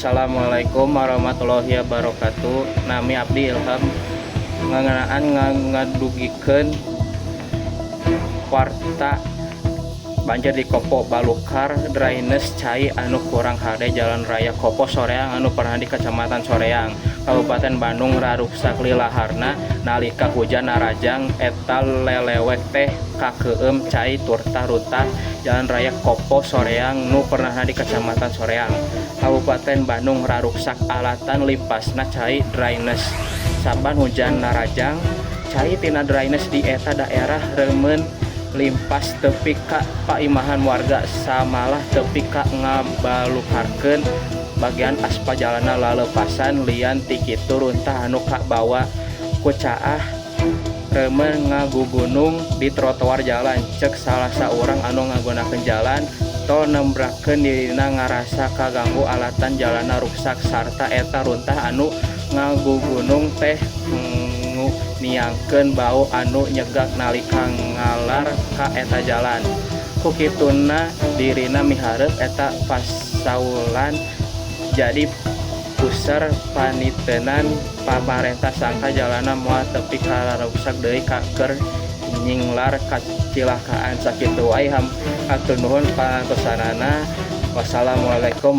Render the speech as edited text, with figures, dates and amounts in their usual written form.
Assalamualaikum warahmatullahi wabarakatuh. Nami abdi Ilham, ngeunaan ngadugikeun warta banjir di Kopo balukar drainase cai anu kurang hade. Jalan Raya Kopo Soreang anu pernah di Kecamatan Soreang, Kabupaten Bandung, raruksak lilaharna nalika hujan narajang. Eta lelewek teh kakeueum cai turta runtah. Jalan Raya Kopo Soreang nu pernahna di Kecamatan Soreang, Kabupaten Bandung, raruksak alatan limpasna cai drainase. Saban hujan narajang, cai tina drainase di eta daerah remen limpas tepi ka paimahan warga, samalah tepi ka ngabalukarkeun bagian aspal jalanna lalepasan. Lian ti kitu, runtah anu kabawa ku caah remen ngagugunung di trotoar jalan. Cek salah saurang anu ngagunakeun jalan tol, nembrakeun dirina ngarasa kaganggu alatan jalanna ruksak sarta eta runtah anu ngagugunung teh niangkeun bau anu nyegak nalika ngalar ka eta jalan. Ku kituna dirina miharep eta pasaulan jadi puser panitenan pamarentah sangka jalanna moal tepi ka ruksak deui ka keur nyinglar kacilakaan. Sakitu wae, hatur nuhun pangantosanana. Wassalamualaikum.